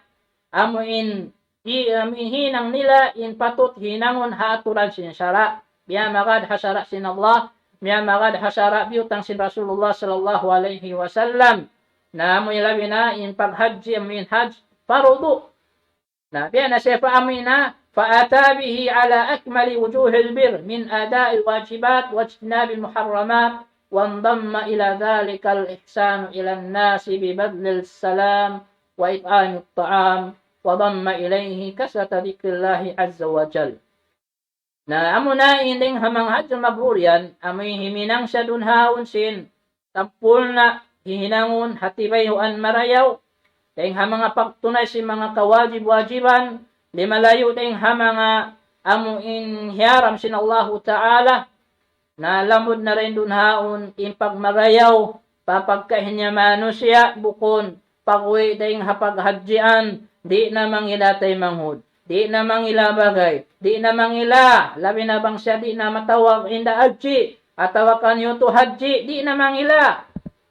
Amu in, i-, amu in hinang nila in patut hinangun ha aturan sin sara'. Miyamagad ha sara' sin Allah, miyamagad ha sara' biyutang sin Rasulullah sallallahu alayhi wasallam. Na amu in labi na in paghajji, amu in hajj, parudu. Na biya' na siya pa amu in na, فأتى به على أكمل وجوه البر من أداء الواجبات واجتناب المحرمات وانضم إلى ذلك الإحسان إلى الناس ببذل السلام وإطعام الطعام وضم إليه كثرة ذكر الله عز وجل. Na amu na in dayn ha manga Hajjul Mabrur yan, amu in himinang siya dunhaun sin sampurna' hihinangun ha tibayhuan marayaw, dayn ha manga pagtunay sin manga kawajib-wajiban, limalayu' dayn ha manga amu in hiyaram sin Allahu Ta'ala, na lamud na dayn dunhaun in pagmarayaw, pa pagkahi niya manusiya', bukun pag-uwi' dayn ha paghajjian, di' na mangila taymanghud, di' na mangila bagay, di' na mangila, labi na bang siya di' na matawag in da hajji, atawa kan yadtu hajji, di' na mangila.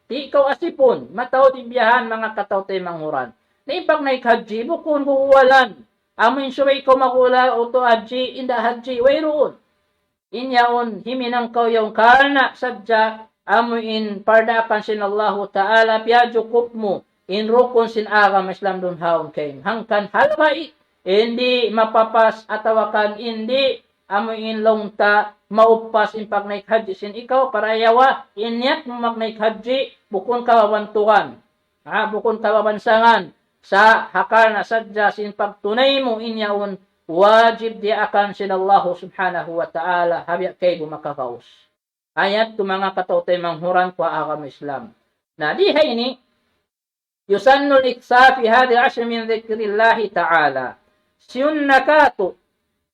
Di' kaw asipun, mataud in biya' han manga kataw-taymanghuran. Na in pagnaik hajji, bukun guguwalan. Amu in subay kaw magula utu hajji, in da hajji, wayruun. In yaun, himinang kaw yaun karna' sadja, amu in pardaakan sin Allahu Ta'ala, piyajukup mu, in rukun sin agama Islam dunhaun kaymu. Hangkan halga' i, in di' mapapas atawa kan in di', amu in laung ta, maupas in pagnaik hajji sin ikaw, parayawa, in niyat mu magnaik hajji, bukun kawawantugan. Ha, bukun kawawansangan, sa' ha karna' sadja sin pagtunay mu in yaun, wajib diyaakan sin Allahu Subhanahu wa Ta'ala, ha biya' kaymu makagaus. Hangkan yadtu manga kataw-taymanghuran ku ha agama Islam. Na di ha ini, يسن الإكثار في هذه العشر من ذكر الله تعالى. Siyun na katu',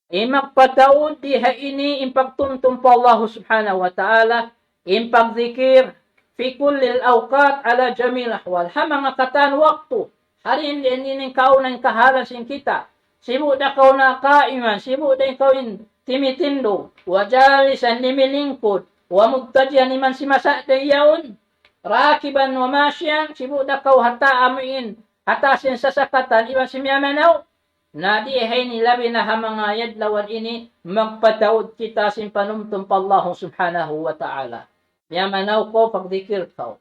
in magpataud di ha ini in pagtumtum pa Allah subhanahu wa ta'ala, in pagdikir, في كل الأوقات على جميع الأحوال. Ha manga katan waktu, ha di ini in kauna in kahalan sin kita. Sibu' da kaw na kaiman, sibu' da kaw in timitindug, وجالسا limilingkud, ومضطجعا iban simasa da yaun, راكبا وماشيا, sibu' da kaw ha ta amuin, ha taas sin sasakatan, iban simiyamanaw. Na di ha ini labi na ha manga adlaw ini, magpataud kita sin panumtum pa Allah subhanahu wa ta'ala. Miyamanaw kaw, pagdikir kaw.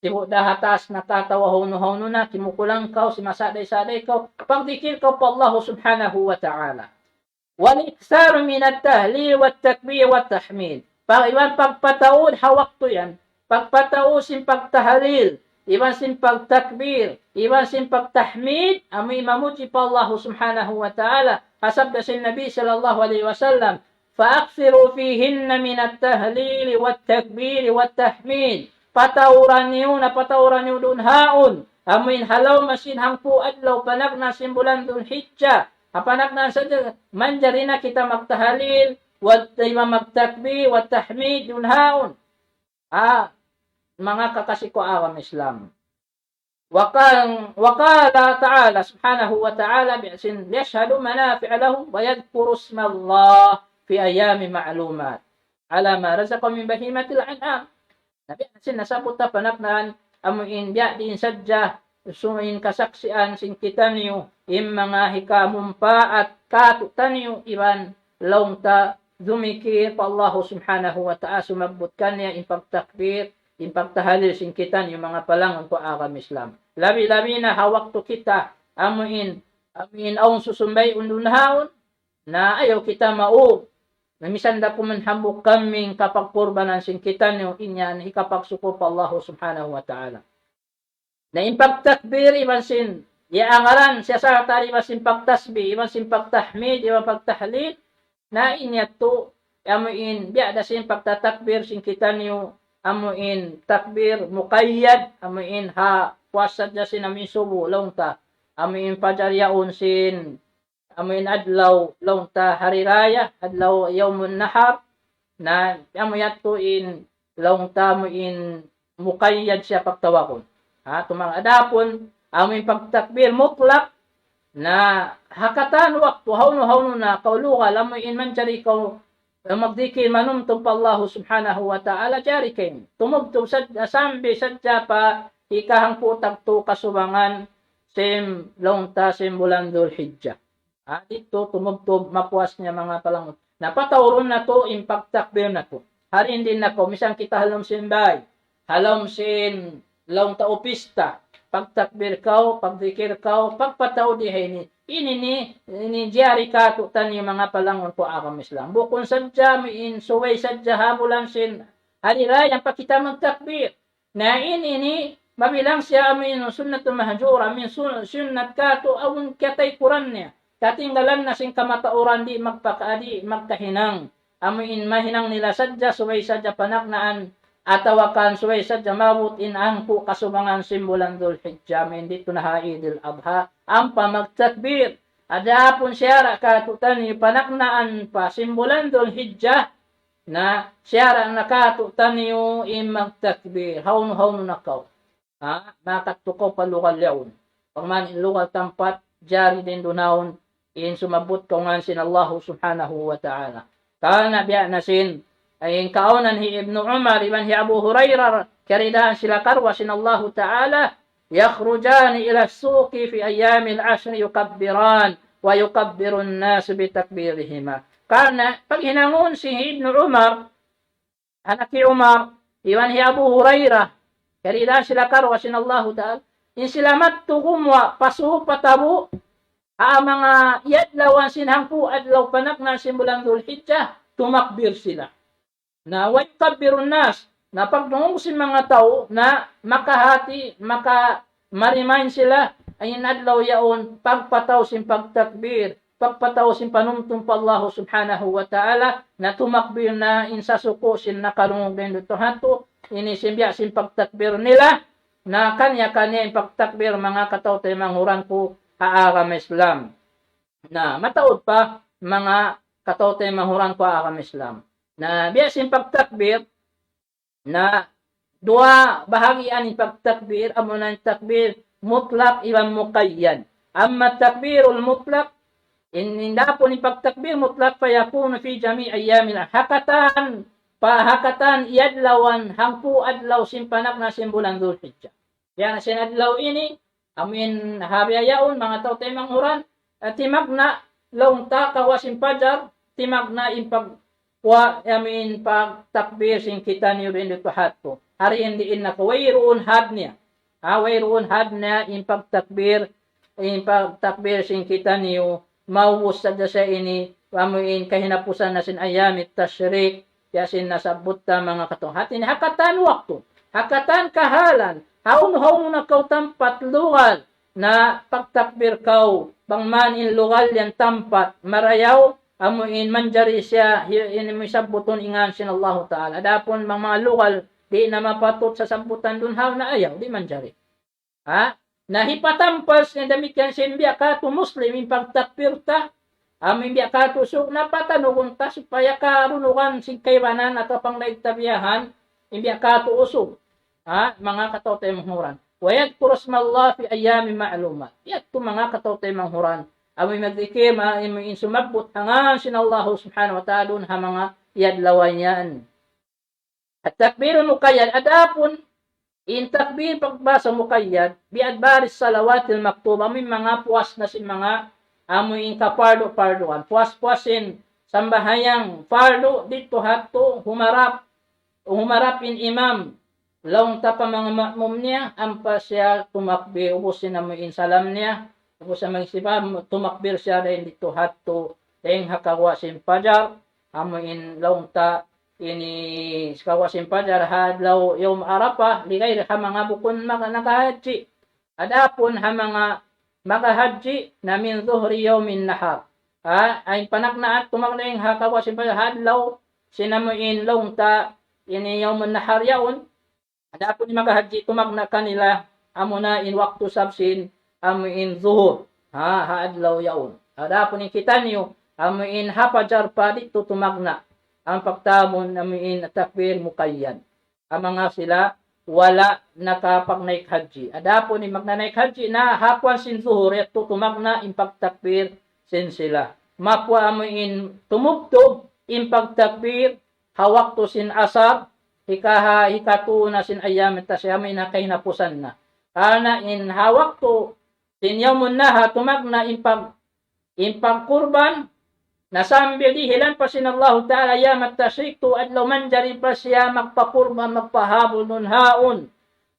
Sibu' da ha taas na katawa hunu-hunu na, kimukulang kaw, simasaday-saday kaw, pagdikir kaw pa Allah subhanahu wa ta'ala. والإكثار من التهليل والتكبير والتحميد. Pa-, iban pagpataud ha waktu yan, pagpataud sin pagtahlil, iban sin pagtakbir, iban sin pagtahmid, amu in mamuji pa Allah subhanahu wa ta'ala. Ha sabda sin Nabi sallallahu alayhi wasallam, فأكثروا فيهن من التهليل والتكبير والتحميد. Patauran niyu na patauran niyu duun haun. Amu in ha lawm sin hangpu' adlaw panagnaan sin bulan Dhul Hijjah. Ha panagnaan sadja manjari na kita magtahlil, wa, iban magtakbir, wa tahmid, duun haun. Ah, manga kakasi ku agama Islam. وقال، وقال تعالى سبحانه وتعالى بأسن ليشهدوا منافع لهم ويذكروا اسم الله في أيام معلومات على ما رزقهم من بهيمة الأنعام. Na biya' sin nasabbut ta panagnaan, amu in biya' diin sadja, sumūng kasaksian sin kitaniyu, in manga hikamumpaat kātu'niyu, iban laung ta dumikir pa Allah subhanahu wa ta'ala, sumabbut kaniya in pagtakbir, in pagtahlil sin kitaniyu manga palangun ku agama Islam. Labi-labi na ha waktu kita, amu in, amu in awn susumbayun duun haun, na ayaw kita maug. Na misan da kuman hambuuk kambing kapagkurbanan sin kitaniyu, in yan hikapagsukur pa Allah subhanahu wa ta'ala. Na in pagtakbir iban sin, ya angaran siya sa tari iban sin pagtasbih, iban sin pagtahmid, iban pagtahlil, na in yadtu, amu in, biya' da sin pagtatakbir sin kitaniyu, amu in takbir muqayyad, amu in ha puas sadja sin amu in subu, laung ta, amu in pajar yaun sin, amu in adlaw, laung ta hari raya, adlaw yawmun nahar, na amu yadtu in laung ta amu in muqayyad siya pagtawagun. Ha, tumang adapun, amu in pagtakbir mutlak, na ha katan waktu, hawnu-hawnu na kaw lugal, amu in manjari kaw, eh, magdikir manumtum pa Allah subhanahu wa ta'ala, jari kaymu. Tumubtub sad-, sambil sadja pa hikahangpu' tagtu kasubangan sin laung ta sin bulan Dhul Hijjah. Ha, didtu tumubtub mapuas niya manga palangun. Na pataurun natu' in pagtakbir natu'. Hari in din natu', misan kita ha lawm sin bāy, ha lawm sin laung ta upista, pagtakbir kaw, pagdikir kaw, pagpataud di ha ini. Ini ni, ini jari kātu'niyu manga palangun ku agama Islam. Bukun sadja amu in subay sadja ha bulan sin hari raya pa kita magtakbir. Na in ini, mabilang siya amu in sunnatun mahjura, amu in sun-, sunnat kātu' awn kiyataykuran niya. Katinggalan na sin kamatauran di' magpaka-, di' magkahinang. Amu in mahinang nila sadja, subay sadja panagnaan, atawa kan subay sadja maabut in hangpu' kasubangan sin bulan Dhul Hijjah, amu in didtu na ha Eidul Adha. Ampa magtakbir. Adapun siyara' kātu'niyu panagnaan pa sin bulan Dhul Hijjah, na siyara' na kātu'niyu in magtakbir, hawnu-hawnu na kaw. Ha, makadtu kaw pa lugal yaun. Pagman in lugal tampat, jari din duun haun, in sumabbut kaw ngan sin Allah subhanahu wa ta'ala. Karna' biya' na sin, in kaawnan hi Ibnu Umar, iban hi Abu Hurairah, kiyaridaan sila karuwa sin Allah ta'ala, يخرجان إلى السوق في أيام العشر يكبران ويكبر الناس بتكبيرهما. Karna' paghinangun sin hi Ibnu Umar, anak hi Umar, iban hi Abu Hurairah, kiyaridaan sila karuwa sin Allahu Ta'ala, in sila madtu gumuwa' pa suup pa tabu', ha manga adlaw sin hangpu' adlaw panagnaan sin bulan Dhul Hijjah, tumakbir sila. Na, ويكبر الناس. Na pagdungug sin manga tau, na makahati, maka ma-remind sila, in adlaw yaun, pagpataud sin pagtakbir, pagpataud sin panumtum pa Allah subhanahu wa ta'ala, na tumakbir na in sasuku' sin nakarungug dayn duun ha yadtu, ini sin biya' sin pagtakbir nila, na kaniya-kaniya in pagtakbir, manga kataw-taymanghuran ku ha agama Islam. Na mataud pa, manga kataw-taymanghuran ku ha agama Islam. Na biya' sin pagtakbir, na duwa bahagian in pagtakbir, amuna in takbir mutlaq iban muqayyad. Amma takbirul mutlaq, in, in adapun in pagtakbir mutlaq, فيكون في جميع أيام الحج. Ha katan, pa ha katan adlawan, hangpu' adlaw sin panagna' sin bulan Dhul Hijjah. Yan, sin adlaw ini, amuin ha bihaun, manga tau-taymanghuran, eh, timagna', laung ta, kawa sin pajar, timagna' in pag, wa, amuin pagtakbir sin kitaniyu dayn didtu ha yadtu. Hari in diin na ka, wayruun had niya. Ha, wayruun had niya in pagtakbir, in pagtakbir sin kitaniyu, maubus sadja siya ini, amuin kahinapusan na sin ayyamit tashriq, ya sin nasabbut ta manga kataw-. Hati niya ha katan waktu, ha katan kahalan, hawnu-hawnu na kaw tampat lugal, na pagtakbir kaw, bang man in lugal yan tampat marayaw, amuin manjari siya, hi-, ini mu sabbutun in ngan sin Allahu Ta'ala. Adapun bang manga lugal, di' na mapatut sasabbutan duun, hawnu na ayaw, di' manjari. Ha? Na hipatampal sin damikkiyan sin biya' katu' Muslim in pagtakbir ta. Amu in biya' katu' usug na patanugun ta supaya karunugan sin kaibanan atawa pangdaig ta biyahan in biya' katu' usug. Ha? Manga kataw-taymanghuran. ويذكر اسم الله في أيام معلومات. Yadtu manga kataw-taymanghuran. Amu in magdikir, ma-, in, in sumabbut ha ngan sin Allah subhanahu wa ta'ala duun ha manga adlaw yan. At-takbirul muqayyad, adapun in takbir pagbasa muqayyad, bi adbaris salawatil maktubah, amu in manga puas na sin manga, amu in kapardu-parduan. Puas-puas sin sambahayang pardu didtu ha yadtu, humarap, humarap in imam, laung ta pa manga ma'mum niya, ampa siya tumakbir, ubus sin amu in salam niya, ubus sin amu in sibam, tumakbir siya dayn didtu ha yadtu, dayn ha kawa sin pajar, amu in laung ta, ini sikawa sin pajar ha adlaw Yawm Arafah, ligay ha manga bukun manga nagahajji. Adapun ha manga magahajji na من ظهر يوم النحر. Ha, in panagnaan tumagna' dayn ha kawa sin pajar ha adlaw sin amu in laung ta ini Yawmun Nahar yaun. Adapun in magahajji tumagna' kanila, amuna in waktu sab sin, amu in zuhur. Ha, ha adlaw yaun. Adapun in kitaniyu, amu in ha pajar pa didtu tumagna'. Amu pagtawagun, amu in takbir muqayyad. Amu manga sila, wala' nakapagnaik hajji. Adapun in magnanaik hajji na ha kuwan sin zuhur, yadtu tumagna' in pagtakbir sin sila. Makuwa amu in tumubtub in pagtakbir, ha waktu sin asar, hika-, ha hikatu na sin ayyam tashriq, amu in ha kahinapusan na. Karna' in ha waktu sin yawmun nahar tumagna' in pag-, in pagkurban, na sambil dihilan pa sin Allahu Ta'ala ayyam tashriq, tu adlaw manjari pa siya magpakurban, magpahabul duun haun.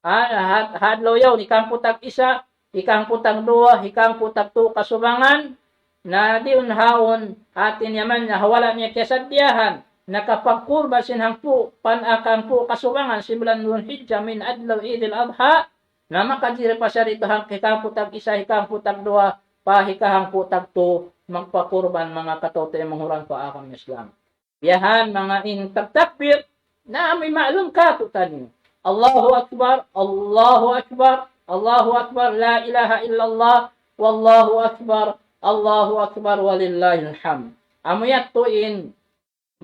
Ha, ha, ha adlaw yaun, hikahangpu' tag-isa, hikahangpu' tagduwa, hikahangpu' tagtu kasubangan, na diun haun, hati niya man, na wala' niya kiyasaddiyahan, nakapagkurban sin hangpu', pan-, hangpu' kasubangan, sin bulan Dhul Hijjah, amu in adlaw Eid al-Adha, na makajari pa siya didtu hang-, hikahangpu' tag-isa, hikahangpu' tagduwa, pa hikahangpu' tagtu, magpakurban manga kataw-taymanghuran pa agama Islam. Biyahan manga in tagtakbir, na amu in ma'lum katu'taniyu. Allahu Akbar, Allahu Akbar, Allahu Akbar, la ilaha illallah, wallahu akbar, Allahu akbar, walillahil hamd. Amu yadtu in,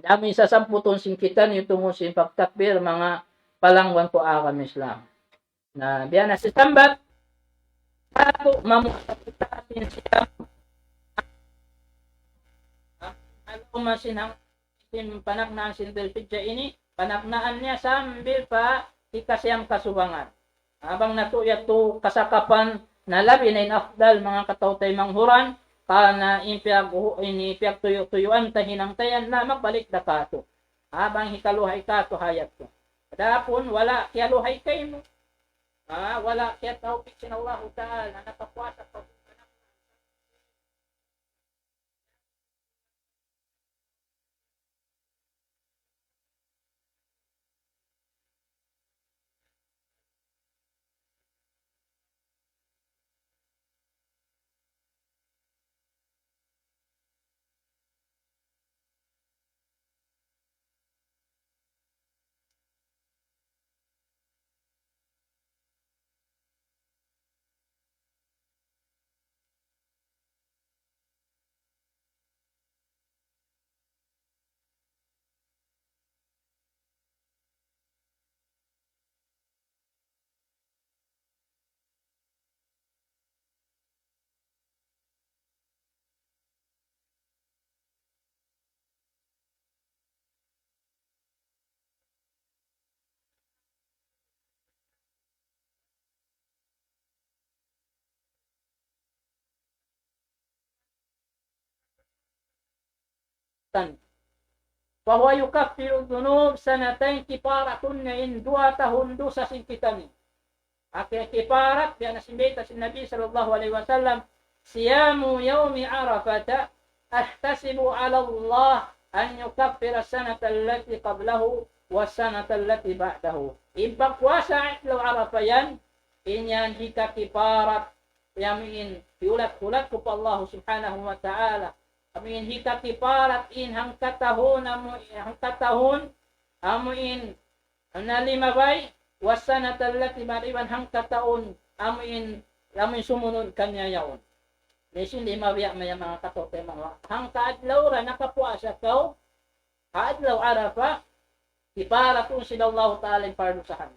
amu in sasabbutun sin kitaniyu tungud sin pagtakbir manga palangguan ku agama Islam. Na, biya' na sin sambat, katu' mamuasa kita sin siyam. Amu in masin hang, sin panagnaan sin Dhul Hijjah ini, panagnaan niya sambil pa hikasiyam kasubangan. Bang natu' yadtu kasakapan na labi na in afdal manga kataw-taymanghuran, karna' in piyag-, ini piyagtuyu'-tuyuan ta hinang ta yan na magbalik da katu'. Bang hikaluhay katu' ha yadtu. Adapun wala' kiyaluhay kaymu. Ah, wala' kiyatawpik sin Allahu Ta'ala, nakapuasa pa. santa. فهو يكفر الذنوب سنتين, kiparatun niya in duwa tahun dusa sin kitaniyu. Hangkan kiparat, biya' na sin bayta' sin Nabi sallallahu alayhi wasallam, صيام يوم عرفة أحتسب على الله أن يكفر السنة التي قبله والسنة التي بعده. In pagpuasa adlaw Arafah yan, in yan hika kiparat, amu in hiyulat-hulat ku pa Allah subhanahu wa ta'ala. Amu in hika kiparat in hangkatahun, amu in hangkatahun, amu in na limabay, والسنة التي بعده, iban hangkatahun, amu in, amu in sumunud kaniya yaun. Hisiyu in limabay, manga kataw-taymanghuran? Hangka adlaw ra nakapuasa kaw, ha adlaw Arafah, kiparatun sin Allahu Ta'ala in pardusahan.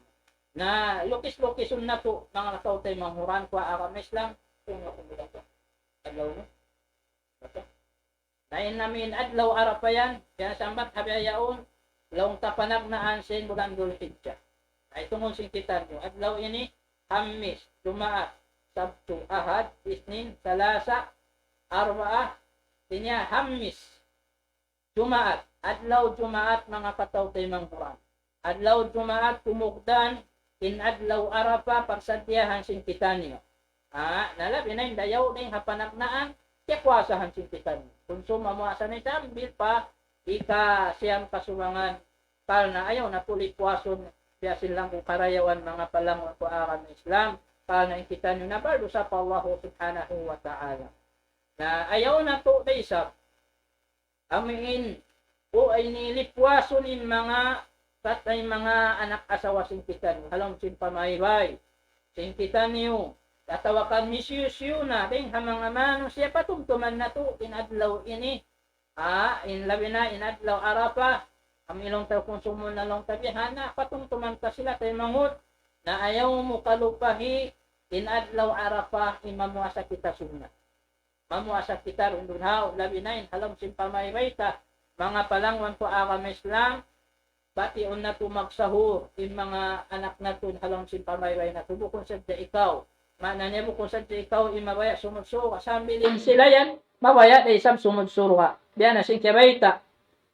Na lukis-lukisun natu', manga kataw-taymanghuran, ku ha agama Islam, kung aku bilang adlaw na. Na in amu in adlaw Arafah yan, yan sambat ha bihaun, laung ta panagnaan sin bulan Dhul Hijjah. Ay tungun sin kitaniyu, adlaw ini, Hamis, Jumaat, Sabtu, Ahad, Isnin, Salasa, Arbaa, hangkan Hamis, Jumaat, adlaw Jumaat, manga kataw-taymanghuran. Adlaw Jumaat, kumugdan, in adlaw Arafah, pagsadiyahan sin kitaniyu. Ha, na labi na in dayaw dayn ha panagnaan, kiyapuasahan sin kitaniyu. Kunsum mamuasa na sambil pa hika siyam kasubangan, karna' ayaw natu' lipuasun, biya' sin langgu karayawan, manga palangwa' ku ha agama Islam, karna' in kitaniyu nabaldusa pa Allah subhanahu wa ta'ala. Na ayaw natu' da isab amu in, o, ini lipuasun in manga, kat-, in manga anak asawa sin kitaniyu, ha lawm sin pamaybay sin kitaniyu, atawa kan misiyu-siyu na dayn ha manga manusiya', patumtuman natu' in adlaw ini. Ha, in labi na in adlaw Arafah, amu in laung ta kunsum na laung ta bihan na, patumtuman ta sila taymanghud, na ayaw mu kalupahi in adlaw Arafah, in mamuasa kita sunnat. Mamuasa kita duun ha, labi na in ha lawm sin pamaybay ta, manga palangwa' ku ha agama Islam, batiun natu' magsahur, in manga anak natu' ha lawm sin pamaybay natu', bukun sadja ikaw. Maana niya bukun sadja ikaw in mabaya' sumud surga', sambil in sila yan, mabaya' da isab sumud surga'. Biya' na sin kiyabayta'.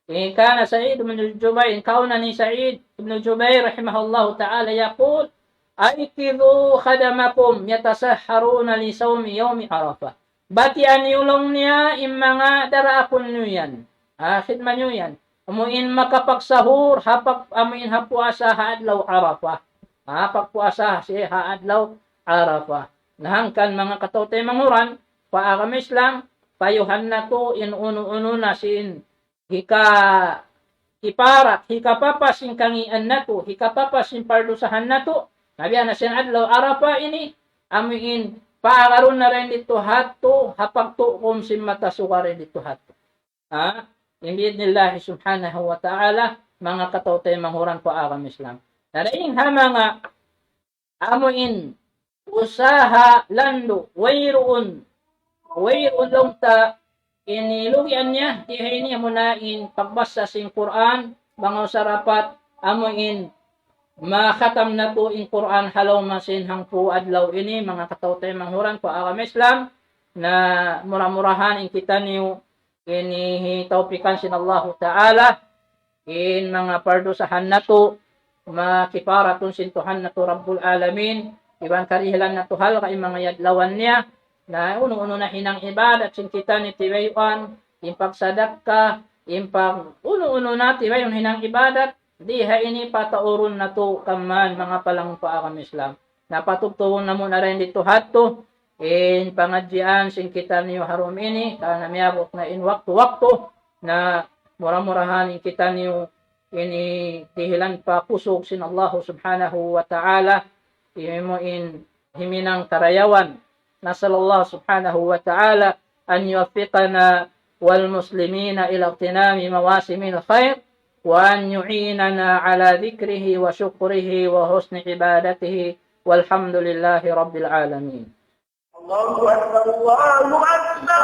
إن كان سعيد بن جبير, in kauna hi Sa'id ibn Jubair rahimahullahu ta'ala yaqul, أيقظوا خدمكم يتسحرون لصوم يوم عرفة. Batian niyu laung niya in manga daraakun niyu yan. Ha, khidma niyu yan. Amu in makapagsahur, ha pag-, amu in ha puasa ha adlaw Arafah. Ha, pagpuasa siya ha adlaw Arafah. Na hangkan manga kataw-taymanghuran, pa agama Islam, payuhan natu' in unu-unu na sin hika-, hiparat, hikapapas sin kangīan natu', hikapapas sin pardusahan natu', na biya' na sin adlaw Arafah ini, amu in paagarun na dayn didtu hadtu, ha pagtukum sin mata suga dayn didtu hadtu. Ha? In bi'idhnillahi subhanahu wa ta'ala, manga kataw-taymanghuran ku ha agama Islam. Na dayn ha manga amu in usaha landu', wayruun, wayruun laung ta ini lugian niya, di ha ini amu na in pagbasa sin Qur'an, bang awn sarapat, amu in makhatam natu' in Qur'an ha lawm sin hangpu' adlaw ini, manga kataw-taymanghuran ku ha agama Islam, na mura-murahan in kitaniyu ini tawpikan sin Allahu Ta'ala, in manga pardusahan natu', makiparatun sin Tuhan natu' Rabbul Alamin, iban karihilan natu' halga' in manga adlawan niya, na unu-unu na hinang ibadat sin kitaniyu tibayuan, in pagsadakka, in pag-, unu-unu na tibayuan hinang ibadat, di ha ini pataurun natu' kaman manga palangwa' ku ha agama Islam. Na patugtugun namu' na dayn didtu hadtu, in pangadjian sin kitaniyu ha dum ini, karna' miyabut na in waktu-waktu, na mura-murahan in kitaniyu ini dihilan pa kusug sin Allahu subhanahu wa ta'ala, amu in himinang karayawan. نسأل الله سبحانه وتعالى أن يوفقنا والمسلمين إلى اغتنام مواسم الخير، وأن يعيننا على ذكره وشكره وحسن عبادته، والحمد لله رب العالمين. الله أكبر، الله أكبر،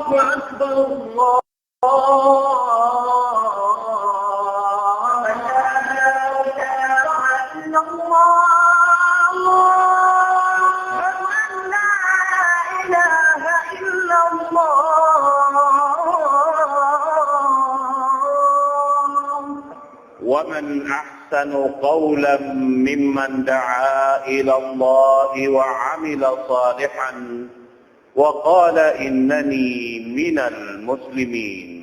الله أكبر، الله. أشهد أن لا إله إلا الله. أشهد أن لا إله إلا الله. من أحسن قولا ممن دعا إلى الله وعمل صالحا وقال إنني من المسلمين.